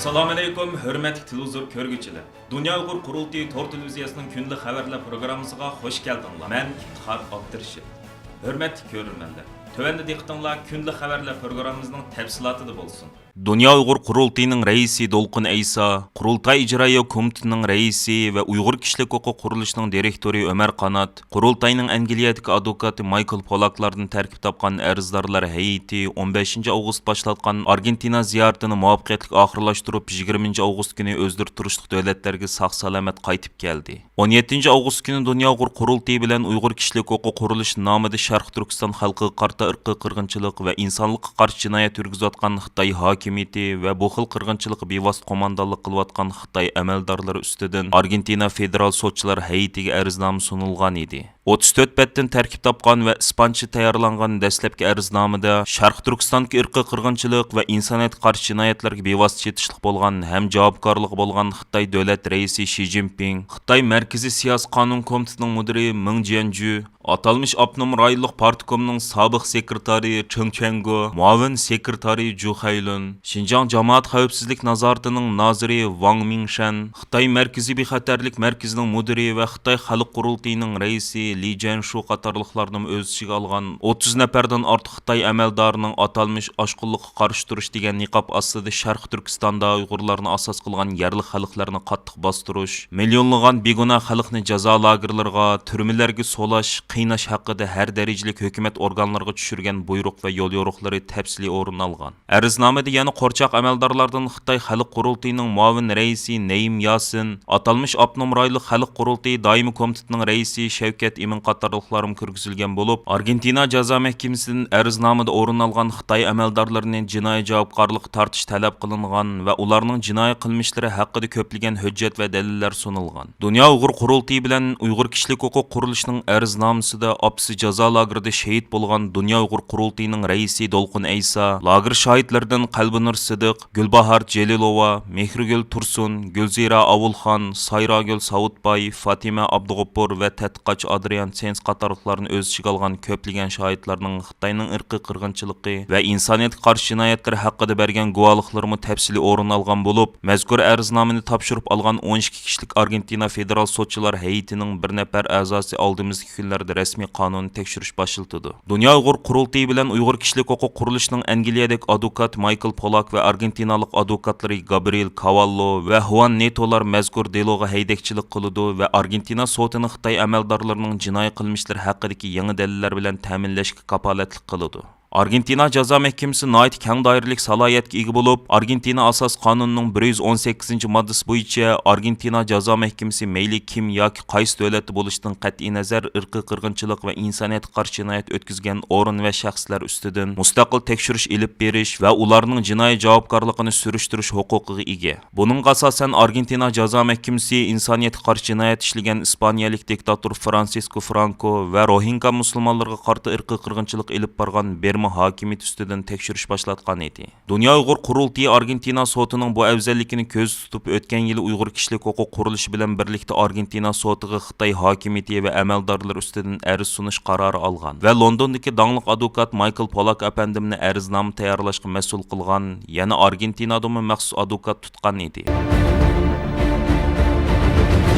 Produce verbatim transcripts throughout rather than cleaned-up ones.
ئەسسالامۇئەلەيكۇم، ھۆرمەتلىك تېلېۋىزور كۆرگۈچىلەر! دۇنيا ئۇيغۇر قۇرۇلتىيى تور تېلېۋىزىيەسىنىڭ كۈندىلىك خەۋەرلەر پروگراممىسىغا خۇش كەلدىڭلار. مەن ئىپتىخار ئابدۇرېشىت. ھۆرمەتلىك كۆرۈرمەنلەر، تۆۋەندە دىققىتىڭلار كۈندىلىك خەۋەرلەر پروگراممىمىزنىڭ تەپسىلاتىدا بولسۇن. دۇنيا ئۇيغۇر قۇرۇلتىيىنىڭ رەئىسى دولقۇن ئەيسا، قۇرۇلتاي ئىجرائىيە كومىتېتىنىڭ رەئىسى ۋە ئۇيغۇر كىشىلىك ھوقۇق قۇرۇلۇشىنىڭ دىرېكتورى ئۆمەر قانات، قۇرۇلتاينىڭ ئەنگلىيەدىكى ئادۋوكاتى مايكل پولاكلاردىن تەركىب تاپقان ئەرزدارلار ھەيئىتى ئون بەشىنچى ئاۋغۇست باشلاتقان ئارگېنتىنا زىيارىتىنى مۇۋەپپەقىيەتلىك ئاخىرلاشتۇرۇپ، يىگىرمىنچى ئاۋغۇست كۈنى ئۆزلىرى تۇرۇشلۇق دۆلەتلەرگە ساق-سالامەت قايتىپ كەلدى. ئون يەتتىنچى ئاۋغۇست كۈنى دۇنيا ئۇيغۇر قۇرۇلتىيى بىلەن ئۇيغۇر كىشىلىك ھوقۇق قۇرۇلۇشى نامىدا شەرقىي تۈركىستان خەلقىگە قارىتا ئىرقىي قىرغىنچىلىق ۋە ئىنسانلىققا قارشى جىنايەت يۈرگۈزۈۋاتقان خىتاي ھاكىمىيىتى ۋە بۇ خىل قىرغىنچىلىققا بىۋاسىتە قوماندانلىق قىلىۋاتقان خىتاي ئەمەلدارلىرى ئۈستىدىن ئارگېنتىنا فېدېرال سوتچىلار ھەيئىتىگە ئەرزنامە سۇنۇلغان ئىدى. ئوتتۇز تۆت بەتتىن تەركىب تاپقان ۋە ئىسپانچە تەييارلانغان دەسلەپكى ئەرزنامىدە شەرقىي تۈركىستاندىكى ئىرقىي قىرغىنچىلىق ۋە ئىنسانىيەتكە قارشى جىنايەتلەرگە بىۋاسىتە چېتىشلىق بولغان ھەم جاۋابكارلىقى بولغان خىتاي دۆلەت رەئىسى شى جىنپىڭ، خىتاي مەركىزىي سىياسىي قانۇن كومىتېتىنىڭ مۇدىرى مېڭ جيەنجۈ، ئاتالمىش ئاپتونوم رايونلۇق پارتكومنىڭ سابىق سېكرېتارى چېڭ چۈەنگو، مۇئاۋىن سېكرېتارى جۇ خەيلۈن، شىنجاڭ جامائەت خەۋپسىزلىك نازارىتىنىڭ نازىرى ۋاڭ مىڭشەن، خىتاي مەركىزىي بىخەتەرلىك مەركىزىنىڭ مۇدىرى ۋە خىتاي خەلق قۇرۇلتىيىنىڭ رەئىسى لى جيەنشۇ قاتارلىقلارنىمۇ ئۆز ئىچىگە ئالغان ئوتتۇز نەپەردىن ئارتۇق خىتاي ئەمەلدارىنىڭ ئاتالمىش ئاشقۇنلۇققا قارشى تۇرۇش دېگەن نىقاب ئاستىدا شەرقىي تۈركىستاندا ئۇيغۇرلارنى ئاساس قىلغان يەرلىك خەلقلەرنى قاتتىق باستۇرۇش، مىليونلىغان بىگۇناھ خەلقنى جازا لاگېرلىرىغا، تۈرمىلەرگە سولاش، قىيناش ھەققىدە ھەر دەرىجىلىك ھۆكۈمەت ئورگانلىرىغا چۈشۈرگەن بۇيرۇق ۋە يوليورۇقلىرى تەپسىلىي ئورۇن ئالغان. ئەرزنامىدە يەنە قورچاق ئەمەلدارلاردىن خىتاي خەلق قۇرۇلتىيىنىڭ مۇئاۋىن رەئىسى نەيىم ياسىن، ئاتالمىش ئاپتونوم رايونلۇق خەلق قۇرۇلتىيى دائىمىي كومىتېتىنىڭ رەئىسى شەۋكەت ئىمىن قاتارلىقلارمۇ كىرگۈزۈلگەن بولۇپ، ئارگېنتىنا جازا مەھكىمىسىدىن ئەرزنامىدە ئورۇن ئالغان خىتاي ئەمەلدارلىرىنى جىنايى جاۋابكارلىققا تارتىش تەلەپ قىلىنغان ۋە ئۇلارنىڭ جىنايى قىلمىشلىرى ھەققىدە كۆپلىگەن ھۆججەت ۋە دەلىللەر سۇنۇلغان. دۇنيا ئۇيغۇر قۇرۇلتىيى بىلەن ئۇيغۇر كىشىلىك ھوقۇق قۇرۇلۇشىنىڭ ئەرزنامىسىدە ئاپىسى جازا لاگېرىدا شېھىت بولغان دۇنيا ئۇيغۇر قۇرۇلتىيىنىڭ رەئىسى دولقۇن ئەيسا، لاگېر شاھىتلىرىدىن قەلبىنۇر سىدىق، گۈلباھار جېلىلوۋا، مېھرىگۈل تۇرسۇن، گۈلزىرە ئاۋۇلخان، سايراگۈل ساۋۇتباي، فاتىمە ئابدۇغوپۇر ۋە تەتقىقاتچى ئادرىيان سېنس قاتارلىقلارنى ئۆز ئىچىگە ئالغان كۆپلىگەن شاھىتلارنىڭ خىتاينىڭ ئىرقىي قىرغىنچىلىقى ۋە ئىنسانىيەتكە قارشى جىنايەتلىرى ھەققىدە بەرگەن گۇۋاھلىقلىرىمۇ تەپسىلىي ئورۇن ئالغان بولۇپ، مەزكۇر ئەرزنامىنى تاپشۇرۇپ ئالغان ئون ئىككى كىشىلىك ئارگېنتىنا فېدېرال سوتچىلار ھەيئىتىنىڭ بىر نەپەر ئەزاسى ئالدىمىزدىكى كۈنلەردە رەسمىي قانۇنىي تەكشۈرۈش باشلىتىدۇ. دۇنيا ئۇيغۇر قۇرۇلتىيى بىلەن ئۇيغۇر كىشىلىك ھوقۇق قۇرۇلۇشىنىڭ ئەنگلىيەدىكى ئادۋوكات مايكل پولاك ۋە ئارگېنتىنالىق ئادۋوكاتلىرى گابرىئېل كاۋاللو ۋە خۇئان نېتولار مەزكۇر دېلوغا ھەيدەكچىلىك قىلىدۇ ۋە ئارگېنتىنا سوتىنى خىتاي ئەمەلدارلىرىنىڭ جىنايى قىلمىشلىرى ھەققىدىكى يېڭى دەلىللەر بىلەن تەمىنلەشكە كاپالەتلىك قىلىدۇ. ئارگېنتىنا جازا مەھكىمىسى ناھايىتى كەڭ دائىرىلىك سالاھىيەتكە ئىگە بولۇپ، ئارگېنتىنا ئاساسىي قانۇنىنىڭ بىر يۈز ئون سەككىزىنچى ماددىسى بويىچە ئارگېنتىنا جازا مەھكىمىسى مەيلى كىم ياكى قايسى دۆلەتتە بولۇشىدىن قەتئىينەزەر، ئىرقىي قىرغىنچىلىق ۋە ئىنسانىيەتكە قارشى جىنايەت ئۆتكۈزگەن ئورۇن ۋە شەخسلەر ئۈستىدىن مۇستەقىل تەكشۈرۈش ئېلىپ بېرىش ۋە ئۇلارنىڭ جىنايى جاۋابكارلىقىنى سۈرۈشتۈرۈش ھوقۇقىغا ئىگە. بۇنىڭغا ئاساسەن، ئارگېنتىنا جازا مەھكىمىسى ئىنسانىيەتكە قارشى جىنايەت ئىشلىگەن ئىسپانىيەلىك دىكتاتور فرانسىسكو فرانكو ۋە روھىنگا مۇسۇلمانلىرىغا قارىتا ئىرقىي قىرغىنچىلىق ئېلىپ بارغان بىرما ھاكىمىيىتى ئۈستىدىن تەكشۈرۈش باشلاتقان ئىدى. دۇنيا ئۇيغۇر قۇرۇلتىيى ئارگېنتىنا سوتىنىڭ بۇ ئەۋزەللىكىنى كۆزدە تۇتۇپ، ئۆتكەن يىلى ئۇيغۇر كىشىلىك ھوقۇق قۇرۇلۇشى بىلەن بىرلىكتە ئارگېنتىنا سوتىغا خىتاي ھاكىمىيىتى ۋە ئەمەلدارلىرى ئۈستىدىن ئەرز سۇنۇش قارارى ئالغان ۋە لوندوندىكى داڭلىق ئادۋوكات مايكل پولاك ئەپەندىمنى ئەرزنامە تەييارلاشقا مەسئۇل قىلغان يەنە ئارگېنتىنادىمۇ مەخسۇس ئادۋوكات تۇتقان ئىدى.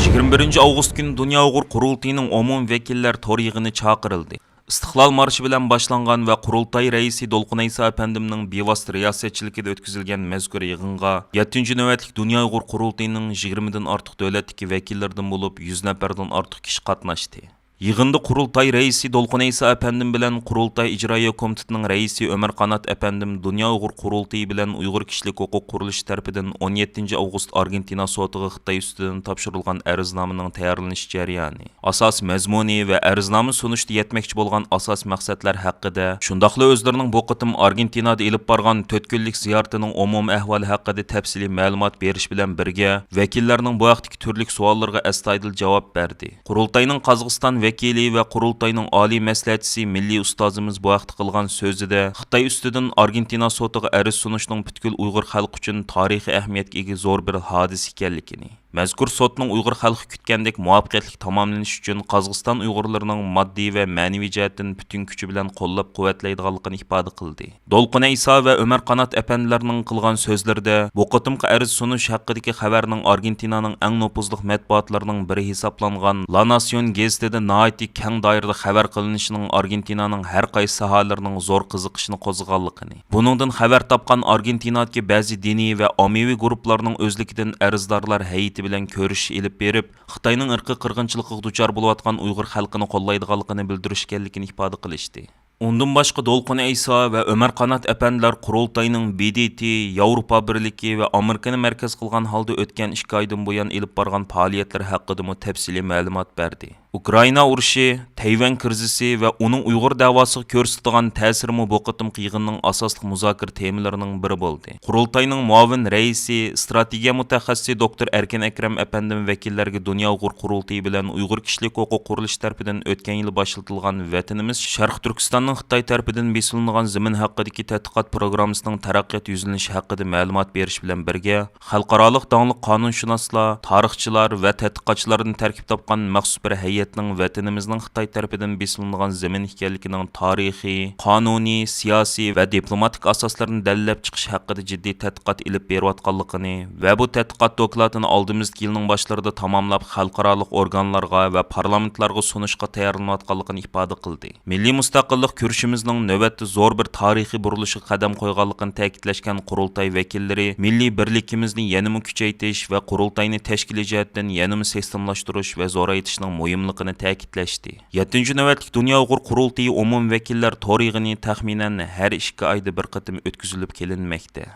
يىگىرمە بىرىنچى ئاۋغۇست كۈنى دۇنيا ئۇيغۇر قۇرۇلتىيىنىڭ ئومۇمىي ۋەكىللەر تور يىغىنى چاقىرىلدى. ئىستىقلال مارشى بىلەن باشلانغان ۋە قۇرۇلتاي رەئىسى دولقۇن ئەيسا ئەپەندىمنىڭ بىۋاسىتە رىياسەتچىلىكىدە ئۆتكۈزۈلگەن مەزكۇر يىغىنغا يەتتىنچى نۆۋەتلىك دۇنيا ئۇيغۇر قۇرۇلتىيىنىڭ يىگىرمىدىن ئارتۇق دۆلەتتىكى ۋەكىللىرىدىن بولۇپ، يۈز نەپەردىن ئارتۇق كىشى قاتناشتى. يىغىندا قۇرۇلتاي رەئىسى دولقۇن ئەيسا ئەپەندىم بىلەن قۇرۇلتاي ئىجرائىيە كومىتېتىنىڭ رەئىسى ئۆمەر قانات ئەپەندىم دۇنيا ئۇيغۇر قۇرۇلتىيى بىلەن ئۇيغۇر كىشىلىك ھوقۇق قۇرۇلۇشى تەرىپىدىن ئون يەتتىنچى ئاۋغۇست ئارگېنتىنا سوتىغا خىتاي ئۈستىدىن تاپشۇرۇلغان ئەرزنامىنىڭ تەييارلىنىش جەريانى، ئاساسىي مەزمۇنى ۋە ئەرزنامە سۇنۇشتا يەتمەكچى بولغان ئاساسىي مەقسەتلەر ھەققىدە، شۇنداقلا ئۆزلىرىنىڭ بۇ قېتىم ئارگېنتىنادا ئېلىپ بارغان تۆت كۈنلۈك زىيارىتىنىڭ ئومۇمىي ئەھۋالى ھەققىدە تەپسىلىي مەلۇمات بېرىش بىلەن بىرگە، ۋەكىللەرنىڭ بۇ ھەقتىكى تۈرلۈك سوئاللىرىغا ئەستايىدىل جاۋاب بەردى. قۇرۇلتاينىڭ قازاقىستان ۋەكىلى ۋە قۇرۇلتاينىڭ ئالىي مەسلىھەتچىسى مىللىي ئۇستازىمىز بۇ ھەقتە قىلغان سۆزىدە، خىتاي ئۈستىدىن ئارگېنتىنا سوتىغا ئەرز سۇنۇشنىڭ پۈتكۈل ئۇيغۇر خەلقى ئۈچۈن تارىخىي ئەھمىيەتكە ئىگە زور بىر ھادىسە ئىكەنلىكىنى، مەزكۇر سوتنىڭ ئۇيغۇر خەلقى كۈتكەندەك مۇۋەپپەقىيەتلىك تاماملىنىشى ئۈچۈن قازاقىستان ئۇيغۇرلىرىنىڭ ماددىي ۋە مەنىۋى جەھەتتىن پۈتۈن كۈچى بىلەن قوللاپ-قۇۋۋەتلەيدىغانلىقىنى ئىپادە قىلدى. دولقۇن ئەيسا ۋە ئۆمەر قانات ئەپەندىلەرنىڭ قىلغان سۆزلىرىدە، بۇ قېتىمقى ئەرز سۇنۇش ھەققىدىكى خەۋەرنىڭ ئارگېنتىنانىڭ ئەڭ نوپۇزلۇق مەتبۇئاتلىرىنىڭ بىرى ھېسابلانغان لا ناسيون گېزىتىدە ناھايىتى كەڭ دائىرىدە خەۋەر قىلىنىشىنىڭ ئارگېنتىنانىڭ ھەر قايسى ساھەلىرىنىڭ زور قىزىقىشىنى قوزغىغانلىقىنى، بۇنىڭدىن خەۋەر تاپقان ئارگېنتىنادىكى بەزى دىنىي ۋە ئاممىۋى گۇرۇپپىلارنىڭ ئۆزلۈكىدىن ئەرزدارلار ھەيئىتى بىلەن كۆرۈشۈش ئېلىپ بېرىپ، خىتاينىڭ ئىرقىي قىرغىنچىلىقىغا دۇچار بولۇۋاتقان ئۇيغۇر خەلقىنى قوللايدىغانلىقىنى بىلدۈرۈش ئىكەنلىكىنى ئىپادە قىلىشتى. ئۇندىن باشقا، دولقۇن ئەيسا ۋە ئۆمەر قانات ئەپەندىلەر قۇرۇلتاينىڭ ب د ت، ياۋروپا بىرلىكى ۋە ئامېرىكىنى مەركەز قىلغان ھالدا ئۆتكەن ئىككى ئايدىن بۇيان ئېلىپ بارغان پائالىيەتلىرى ھەققىدىمۇ تەپسىلىي مەلۇمات بەردى. ئۇكرائىنا ئۇرۇشى، تەيۋەن كىرىزىسى ۋە ئۇنىڭ ئۇيغۇر دەۋاسىغا كۆرسىتىدىغان تەسىرىمۇ بۇ قېتىمقى يىغىننىڭ ئاساسلىق مۇزاكىرە تېمىلىرىنىڭ بىرى بولدى. قۇرۇلتاينىڭ مۇئاۋىن رەئىسى، ئىستراتېگىيە مۇتەخەسسىسى دوكتور ئەركىن ئەكرەم ئەپەندىم ۋەكىللەرگە دۇنيا ئۇيغۇر قۇرۇلتىيى بىلەن ئۇيغۇر كىشىلىك ھوقۇق قۇرۇلۇشى تەرىپىدىن ئۆتكەن يىلى باشلىتىلغان ۋەتىنىمىز شەرقىي تۈركىستاننىڭ خىتاي تەرىپىدىن بېسىلىنغان زېمىن ھەققىدىكى تەتقىقات پروگراممىسىنىڭ تەرەققىيات يۈزلىنىشى ھەققىدە مەلۇمات بېرىش بىلەن بىرگە، خەلقئارالىق داڭلىق قانۇنشۇناسلار، تارىخچىلار ۋە تەتقىقاتچىلاردىن تەركىب تاپقان مەخسۇس بىر ھەيئەتنىڭ ۋەتىنىمىزنىڭ خىتاي تەرىپىدىن بېسىلىنغان زېمىن ئىكەنلىكىنىڭ تارىخىي، قانۇنىي، سىياسىي ۋە دىپلوماتىك ئاساسلىرىنى دەلىللەپ چىقىش ھەققىدە جىددىي تەتقىقات ئېلىپ بېرىۋاتقانلىقىنى ۋە بۇ تەتقىقات دوكلاتىنى ئالدىمىزدىكى يىلنىڭ باشلىرىدا تاماملاپ، خەلقئارالىق ئورگانلارغا ۋە پارلامېنتلارغا سۇنۇشقا تەييارلىنىۋاتقانلىقىنى ئىپادە قىلدى. مىللىي مۇستەقىللىق كۈرىشىمىزنىڭ نۆۋەتتە زور بىر تارىخىي بۇرۇلۇشقا قەدەم قويغانلىقىنى تەكىتلەشكەن قۇرۇلتاي ۋەكىللىرى مىللىي بىرلىكىمىزنى يەنىمۇ كۈچەيتىش ۋە قۇرۇلتاينى تەشكىلىي جەھەتتىن يەنىمۇ سىستېمىلاشتۇرۇش ۋە زورايتىشنىڭ مۇھىملىقىنى تەكىتلەشتى. يەتتىنچى نۆۋەتلىك دۇنيا ئۇيغۇر قۇرۇلتىيى ئومۇمىي ۋەكىللەر تور يىغىنى تەخمىنەن ھەر ئىككى ئايدا بىر قېتىم ئۆتكۈزۈلۈپ كېلىنمەكتە.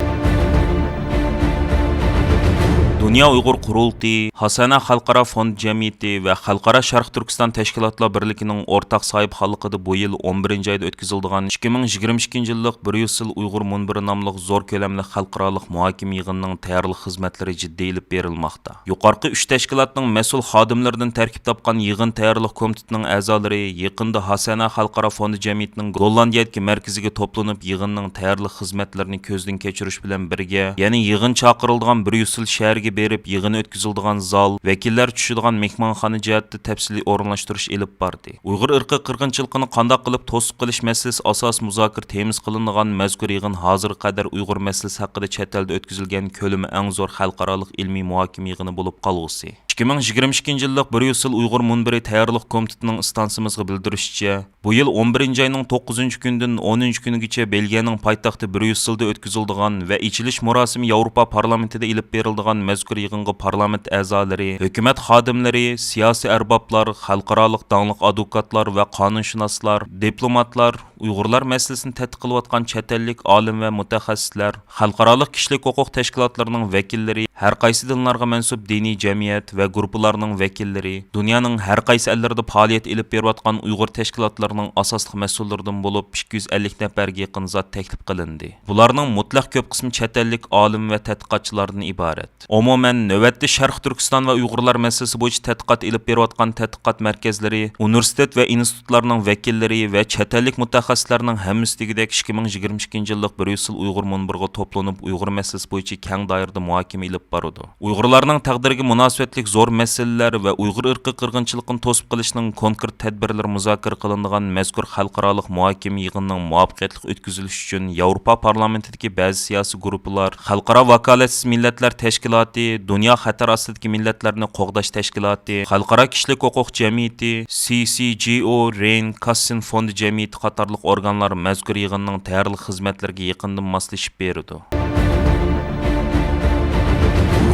دۇنيا ئۇيغۇر قۇرۇلتىيى، ھاسەنە خەلقئارا فوند جەمئىيىتى ۋە خەلقئارا شەرقىي تۈركىستان تەشكىلاتلار بىرلىكىنىڭ ئورتاق ساھىبخانلىقىدا بۇ يىل ئون بىرىنچى ئايدا ئۆتكۈزۈلىدىغان ئىككى مىڭ يىگىرمە ئىككىنچى يىللىق بىر يۈز يىل ئۇيغۇر مۇنبىرى ناملىق زور كۆلەملىك خەلقئارالىق مۇھاكىمە يىغىنىنىڭ تەييارلىق خىزمەتلىرى جىددىي ئېلىپ بېرىلماقتا. يۇقىرىقى ئۈچ تەشكىلاتنىڭ مەسئۇل خادىملىرىدىن تەركىب تاپقان يىغىن تەييارلىق كومىتېتىنىڭ ئەزالىرى يېقىندا ھاسەنە خەلقئارا فوندى جەمئىيىتىنىڭ گوللاندىيەدىكى مەركىزىگە توپلىنىپ، يىغىننىڭ تەييارلىق خىزمەتلىرىنى كۆزدىن كەچۈرۈش بىلەن بىرگە، يەنى يىغىن چاقىرىلىدىغان بريۇسسېل شەھىرىگە بېرىپ، يىغىن ئۆتكۈزۈلىدىغان زال، ۋەكىللەر چۈشىدىغان مېھمانخانا جەھەتتە تەپسىلىي ئورۇنلاشتۇرۇش ئېلىپ باردى. ئۇيغۇر ئىرقىي قىرغىنچىلىقىنى قانداق قىلىپ توسۇپ قېلىش مەسىلىسى ئاساسىي مۇزاكىرە تېمىسى قىلىنىدىغان مەزكۇر يىغىن ھازىرغا قەدەر ئۇيغۇر مەسىلىسى ھەققىدە چەت ئەلدە ئۆتكۈزۈلگەن كۆلىمى ئەڭ زور خەلقئارالىق ئىلمىي مۇھاكىمە يىغىنى بولۇپ قالغۇسى. ئىككى مىڭ يىگىرمە ئىككىنچى يىللىق بىر يۈز يىل ئۇيغۇر مۇنبىرى تەييارلىق كومىتېتىنىڭ ئىستانسىمىزغا بىلدۈرۈشىچە، بۇ يىل ئون بىرىنچى ئاينىڭ توققۇزىنچى كۈنىدىن ئونىنچى كۈنىگىچە بېلگىيەنىڭ پايتەختى بريۇسسېلدا ئۆتكۈزۈلىدىغان ۋە ئېچىلىش مۇراسىمى ياۋروپا پارلامېنتىدا ئېلىپ بېرىلىدىغان مەزكۇر يىغىنغا پارلامېنت ئەزالىرى، ھۆكۈمەت خادىملىرى، سىياسىي ئەربابلار، خەلقئارالىق داڭلىق ئادۋوكاتلار ۋە قانۇنشۇناسلار، دىپلوماتلار، ئۇيغۇرلار مەسىلىسىنى تەتقىق قىلىۋاتقان چەت ئەللىك ئالىم ۋە مۇتەخەسسىسلەر، خەلقئارالىق كىشىلىك ھوقۇق تەشكىلاتلىرىنىڭ ۋەكىللىرى، ھەر قايسى دىنلارغا مەنسۇپ دىنىي جەمئىيەت ۋە گۇرۇپپىلارنىڭ ۋەكىللىرى، دۇنيانىڭ ھەر قايسى ئەللىرىدە پائالىيەت ئېلىپ بېرىۋاتقان ئۇيغۇر تەشكىلاتلىرىنىڭ ئاساسلىق مەسئۇللىرىدىن بولۇپ ئىككى يۈز ئەللىك نەپەرگە يېقىن زات تەكلىپ قىلىندى. بۇلارنىڭ مۇتلەق كۆپ قىسمى چەت ئەللىك ئالىم ۋە تەتقىقاتچىلاردىن ئىبارەت. ئومۇمەن، نۆۋەتتە شەرقىي تۈركىستان ۋە ئۇيغۇرلار مەسىلىسى بويىچە تەتقىقات ئېلىپ بېرىۋاتقان تەتقىقات مەركەزلىرى، ئۇنىۋېرسىتېت ۋە ئىنستىتۇتلارنىڭ ۋەكىللىرى ۋە چەت ئەللىك مۇتەخەسسىسلەرنىڭ ھەممىسى دېگۈدەك ئىككى مىڭ يىگىرمە ئىككىنچى يىللىق بىر يۈز يىل ئۇيغۇر مۇنبىرىغا توپلىنىپ، ئۇيغۇر مەسىلىسى بويىچە كەڭ دائىرىدە مۇھاكىمە ئېلىپ بارىدۇ. ئۇيغۇرلارنىڭ تەقدىرىگە مۇناسىۋەتلىك زور مەسىلىلەر ۋە ئۇيغۇر ئىرقىي قىرغىنچىلىقىنى توسۇپ قېلىشنىڭ كونكرېت تەدبىرلىرى مۇزاكىرە قىلىنىدىغان مەزكۇر خەلقئارالىق مۇھاكىمە يىغىنىنىڭ مۇۋەپپەقىيەتلىك ئۆتكۈزۈلۈشى ئۈچۈن ياۋروپا پارلامېنتىدىكى بەزى سىياسىي گۇرۇپپىلار، خەلقئارا ۋاكالەتسىز مىللەتلەر تەشكىلاتى، دۇنيا خەتەر ئاستىدىكى مىللەتلەرنى قوغداش تەشكىلاتى، خەلقئارا كىشىلىك ھوقۇق جەمئىيىتى، سى سى جى ئو، رېين، كاسسىن فوندى جەمئىيىتى قاتارلىق ئورگانلار مەزكۇر يىغىننىڭ تەييارلىق خىزمەتلىرىگە يېقىندىن ماسلىشىپ بېرىدۇ.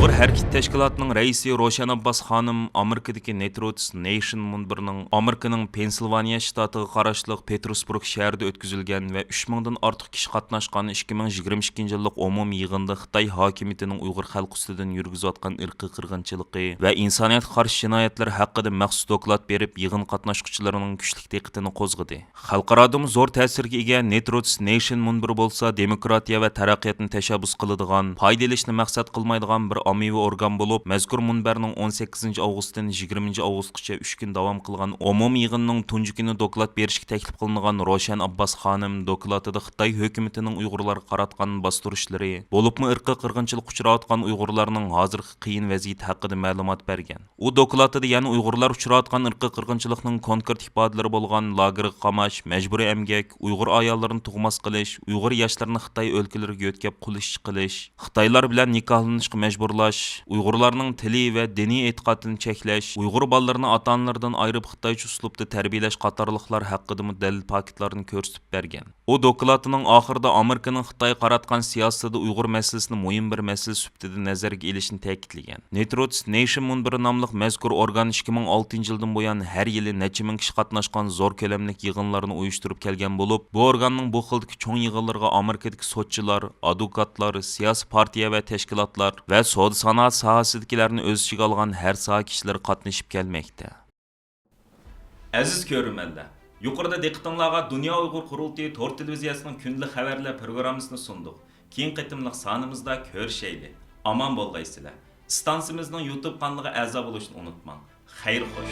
ئۇيغۇر ھەرىكىتى تەشكىلاتىنىڭ رەئىسى روشەن ئابباس خانىم ئامېرىكىدىكى نېتروتس نېيشن مۇنبىرىنىڭ ئامېرىكىنىڭ پېنسىلۋانىيە شتاتىغا قاراشلىق پېتېرسبۇرگ شەھىرىدە ئۆتكۈزۈلگەن ۋە ئۈچ مىڭدىن ئارتۇق كىشى قاتناشقان ئىككى مىڭ يىگىرمە ئىككىنچى يىللىق ئومۇمىي يىغىندا خىتاي ھاكىمىيىتىنىڭ ئۇيغۇر خەلقى ئۈستىدىن يۈرگۈزۈۋاتقان ئىرقىي قىرغىنچىلىقى ۋە ئىنسانىيەتكە قارشى جىنايەتلىرى ھەققىدە مەخسۇس دوكلات بېرىپ، يىغىن قاتناشقۇچىلىرىنىڭ كۈچلۈك دىققىتىنى قوزغىدى. خەلقئارادىمۇ زور تەسىرگە ئىگە نېتروتس نېيشن مۇنبىرى بولسا دېموكراتىيە ۋە تەرەققىياتنى تەشەببۇس قىلىدىغان، پايدا ئېلىشنى مەقسەت قىلمايدىغان بىر ئاممىۋى ئورگان بولۇپ، مەزكۇر مۇنبەرنىڭ ئون سەككىزىنچى ئاۋغۇستتىن يىگىرمىنچى ئاۋغۇستقىچە ئۈچ كۈن داۋام قىلغان ئومۇمىي يىغىننىڭ تۇنجى كۈنى دوكلات بېرىشكە تەكلىپ قىلىنغان روشەن ئابباس خانىم دوكلاتىدا خىتاي ھۆكۈمىتىنىڭ ئۇيغۇرلارغا قاراتقان باستۇرۇشلىرى، بولۇپمۇ ئىرقىي قىرغىنچىلىققا ئۇچراۋاتقان ئۇيغۇرلارنىڭ ھازىرقى قىيىن ۋەزىيىتى ھەققىدە مەلۇمات بەرگەن. ئۇ دوكلاتىدا يەنە ئۇيغۇرلار ئۇچراۋاتقان ئىرقىي قىرغىنچىلىقنىڭ كونكرېت ئىپادىلىرى بولغان لاگېرغا قاماش، مەجبۇرىي ئەمگەك، ئۇيغۇر ئاياللىرىنى تۇغماس قىلىش، ئۇيغۇر ياشلىرىنى خىتاي ئۆلكىلىرىگە يۆتكەپ قۇل ئىشچى قىلىش، خىتايلار بىلەن نىكاھلىنىشقا مەجبۇرلاش، ئۇيغۇرلارنىڭ تىلى ۋە دىنىي ئېتىقادىنى چەكلەش، ئۇيغۇر بالىلىرىنى ئاتا-ئانىلىرىدىن ئايرىپ خىتايچە ئۇسلۇبتا تەربىيەلەش قاتارلىقلار ھەققىدىمۇ دەلىل پاكىتلارنى كۆرسىتىپ بەرگەن. ئۇ دوكلاتىنىڭ ئاخىرىدا ئامېرىكىنىڭ خىتايغا قاراتقان سىياسىتىدە ئۇيغۇر مەسىلىسىنى مۇھىم بىر مەسىلە سۈپىتىدە نەزەرگە ئېلىشىنى تەكىتلىگەن. نېتروتس نېيشن مۇنبىرى ناملىق مەزكۇر ئورگان ئىككى مىڭ ئالتىنچى يىلدىن بۇيان ھەر يىلى نەچچە مىڭ كىشى قاتناشقان زور كۆلەملىك يىغىنلارنى ئۇيۇشتۇرۇپ كەلگەن بولۇپ، بۇ ئورگاننىڭ بۇ خىلدىكى چوڭ يىغىنلىرىغا ئامېرىكىدىكى سوتچىلار، ئادۋوكاتلار، سىياسىي پارتىيە ۋە تەشكىلاتلار ۋە سودا سانائەت ساھەسىدىكىلەرنى ئۆز ئىچىگە ئالغان ھەر ساھە كىشىلىرى قاتنىشىپ كەلمەكتە. ئەزىز كۆرۈرمەنلەر، يۇقىرىدا دىققىتىڭلارغا دۇنيا ئۇيغۇر قۇرۇلتىيى تور تېلېۋىزىيەسىنىڭ كۈندىلىك خەۋەرلەر پروگراممىسىنى سۇندۇق. كېيىنكى قېتىملىق سانىمىزدا كۆرۈشەيلى. ئامان بولغايسىلەر. ئىستانسىمىزنىڭ يۇتۇب قانىلىغا ئەزا بولۇشنى ئۇنتۇماڭ. خەير خوش.